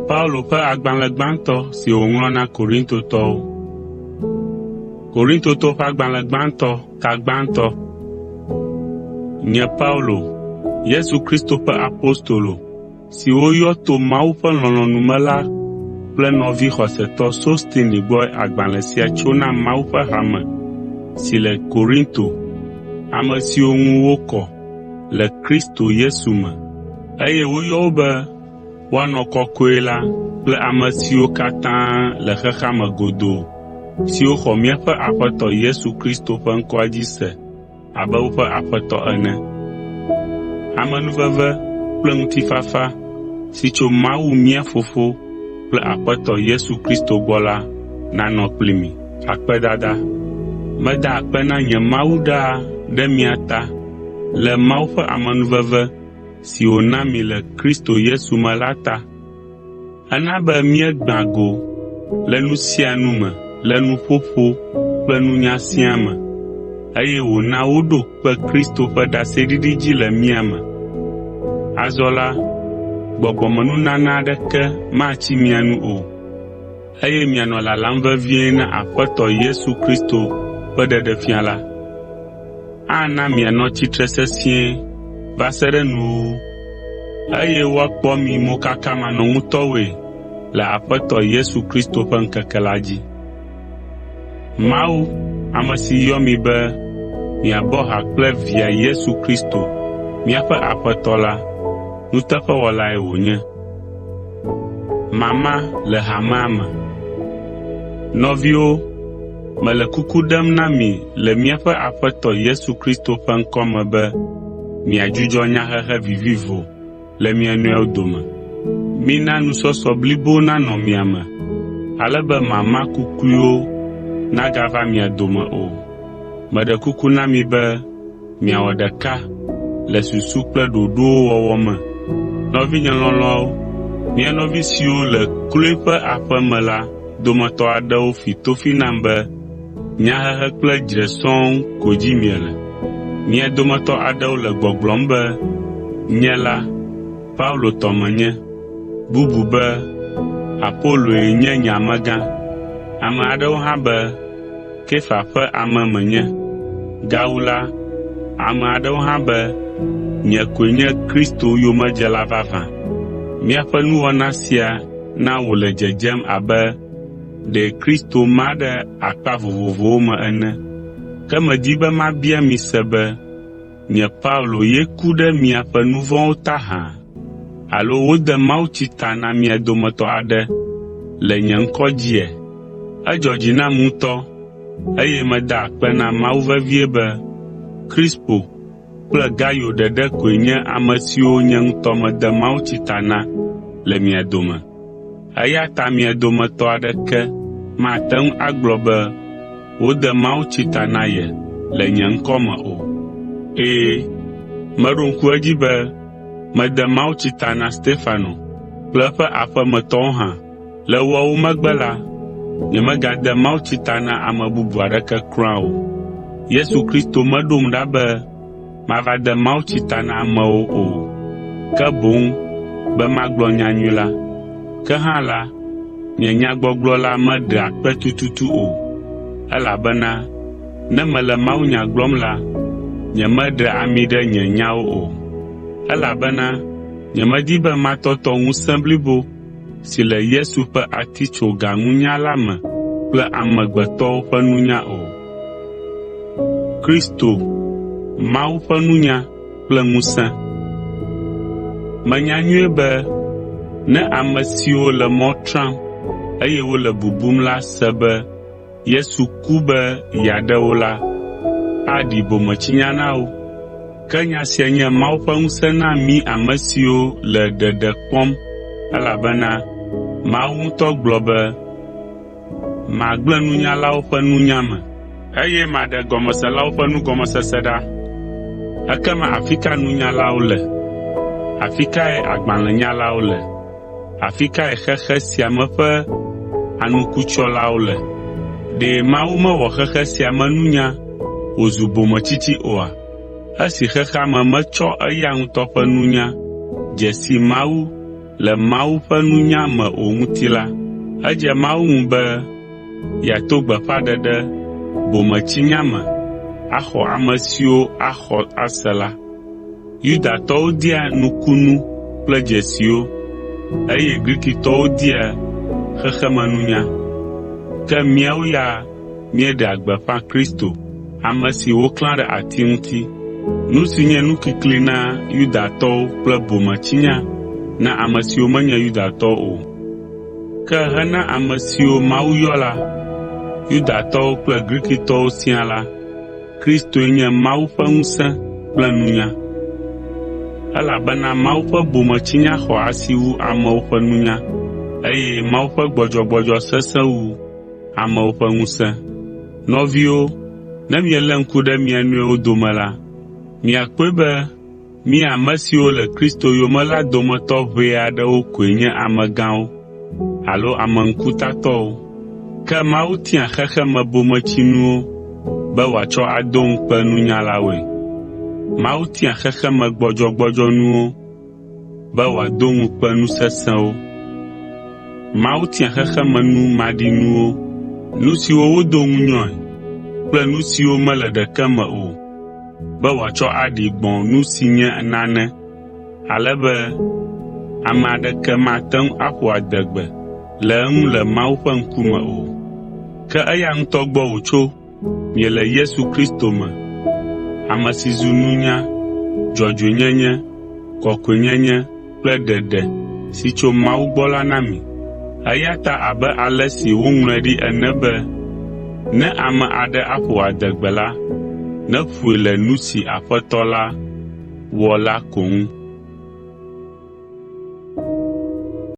Paulo ƒe agbalẽ gbãtɔ si wòŋlɔ na Korintotɔwo. Korintotɔwo ƒe agbalẽ gbãtɔ ta gbãtɔ. Nye Paulo, Yesu Kristo ƒe apostolo si woyɔ to Mawu ƒe lɔlɔ̃nu me la kple nɔvi xɔsetɔ Sostene gbɔe agbalẽ sia tso na Mawu ƒe hame si le Korinto, ame siwo ŋu wokɔ le Kristo Yesu me, eye woyɔ wo be woanɔ kɔkɔe la kple ame siwo katã le xexea me godoo siwo xɔ míaƒe Aƒetɔ Yesu Kristo ƒe ŋkɔa dzi se abe woƒe Aƒetɔ ene. Amenuveve kple ŋutifafa si tso Mawu mía Fofo kple Aƒetɔ Yesu Kristo gbɔ la nanɔ kpli mi. Akpedada. Meda akpe na nye Mawu ɖaa ɖe mia ta le Mawu ƒe amenuveve si wòna mi le Kristo Yesu me la ta. Ena be míegbã go le nu sia nu me le nuƒoƒo kple nunya siaa me, eye wòna woɖo kpe Kristo ƒe ɖaseɖiɖi dzi le mía me. Azɔ la, gbɔgbɔmenunana aɖeke matsi mia nu o, eye mianɔ lalam vevie na Aƒetɔ Yesu Kristo ƒe ɖeɖefia la. Ana mianɔ tsitre sesĩe va se ɖe nuwuwu, eye woakpɔ mi mokakamanɔŋutɔwoe le Aƒetɔ Yesu Kristo ƒe ŋkeke la dzi. Mawu, ame si yɔ mi be miabɔ ha kple Via Yesu Kristo, míaƒe Aƒetɔ la, nuteƒewɔlae wònye. Mama le hamea me. Nɔviwo, mele kuku ɖem na mi le míaƒe Aƒetɔ Yesu Kristo ƒe ŋkɔ me be miadzudzɔ nyahehe vivivo le mia nɔewo dome. Mina nusɔsɔ blibo nanɔ mia me, ale be mama kukluiwo nagava mia dome o. Meɖe kuku na mi be miawɔ ɖeka le susu kple ɖoɖowo wɔwɔ me. Nɔvinye lɔlɔ̃awo, mia nɔvi siwo le Kloe ƒe aƒe me la dometɔ aɖewo fi tofi nam be nyahehe kple dzre sɔŋ ko dzi miele. Mia dometɔ aɖewo le gbɔgblɔm be, “Nye la, Paulo tɔ menye”, bubu be, “Apoloe nye nye amegã”, ame aɖewo hã be, “Kefa ƒe ame menye”. Gawu la, ame aɖewo hã be, “Nye koe nye Kristo yomedzela vavã.” Miaƒe nuwɔna sia na wòle dzedzem abe ɖe Kristo ma ɖe akpa vovovowo me ene. Ke medi be mabia mi se be nye Paulo ye ku ɖe miaƒe nu vɔ̃wo ta hã? Alo wode mawutsi ta na mia dometɔ aɖe le nye ŋkɔ dzia? Edzɔ dzi nam ŋutɔ eye meda akpe na Mawu vevie be Krispo kple Gayo ɖeɖe koe nye ame siwo nye ŋutɔ mede mawutsi ta na le mia dome. Eya ta mia dometɔ aɖeke mate ŋu agblɔ be wode mawutsi ta na ye le nye ŋkɔ me o. Ɛ̃, meɖo ŋku edzi be mede mawutsi ta na Stefano kple eƒe aƒemetɔwo hã. Le woawo megbe la, nyemegade mawutsi ta na ame bubu aɖeke kura o. Yesu Kristo meɖom ɖa be mava de mawutsi ta na amewo o, ke boŋ be magblɔ nyanyui la. Ke hã la, nye nyagbɔgblɔ la meɖea kpe tututu o, elabena ne mele mawunya gblɔm la, nyemeɖea ami ɖe nye nyawo o, elabena nyemedi be matɔtɔ ŋusẽ blibo si le Yesu ƒe atitsogaŋunya la me kple amegbetɔwo ƒe nunya o. Kristo, Mawu ƒe nunya kple ŋusẽ. Menya nyuie be ne ame siwo le mɔ tram eye wole bubum la se be Yesu ku be yeaɖe wo la, aɖi bometsinya na wo. Ke nya sia nye Mawu ƒe ŋusẽ na mí ame siwo le ɖeɖe kpɔm elabena Mawu ŋutɔ gblɔ be, “Magblẽ nunyalawo ƒe nunya me, eye maɖe gɔmeselawo ƒe nugɔmesese ɖa.” Ekema afi ka nunyalawo le? Afi kae agbalẽnyalawo le? Afi kae xexe sia me ƒe anukutsyɔlawo le? Ɖe Mawu mewɔ xexe sia me nunya wòzu bometsitsi oa? Esi xexea me metsɔ eya ŋutɔ ƒe nunya dze si Mawu le Mawu ƒe nunya me o ŋuti la, edze Mawu ŋu be yeato gbeƒãɖeɖe bometsinya me axɔ ame siwo axɔ ase la. Yudatɔwo dia nukunu kple dzesiwo, eye Grikitɔwo dia xexemenunya. Ke míawo ya míeɖea gbeƒã Kristo, ame si woklã ɖe ati ŋuti. Nu si nye nukikli na Yudatɔwo kple bometsinya na ame siwo menye Yudatɔwo o. Ke hena ame siwo Mawu yɔ la, Yudatɔwo kple Grikitɔwo siaa la, Kristoe nye Mawu ƒe ŋusẽ kple nunya. Elabena Mawu ƒe bometsinya xɔ asi wu amewo ƒe nunya, eye Mawu ƒe gbɔdzɔgbɔdzɔ sesẽ wu amewo ƒe ŋusẽ. Nɔviwo, ne mielé ŋku ɖe mia nɔewo dome la, miakpɔe be mí ame siwo le Kristo yome la dometɔ ʋɛ aɖewo koe nye amegãwo alo ame ŋkutatɔwo. Ke Mawu tia xexeme bometsinuwo be wòatsɔ ado ŋukpe nunyalawoe. Mawu tia xexeme gbɔdzɔgbɔdzɔnuwo be wòado ŋukpe nu sesẽwo. Mawu tia xexemenu maɖinuwo, nu siwo wodo ŋunyɔe kple nu siwo mele ɖeke me o, be wòatsɔ aɖi gbɔ̃ nu si nye nane, ale be ame aɖeke mate ŋu aƒo adegbe le eŋu le Mawu ƒe ŋkume o. Ke eya ŋutɔ gbɔ wòtso miele Yesu Kristo me, ame si zu nunya, dzɔdzɔenyenye, kɔkɔenyenye kple ɖeɖe si tso Mawu gbɔ la na mi. Eya ta abe ale si woŋlɔe ɖi ene be, “Ne ame aɖe aƒo adegbe la, neƒoe le nu si Aƒetɔ la wɔ la ko ŋu.”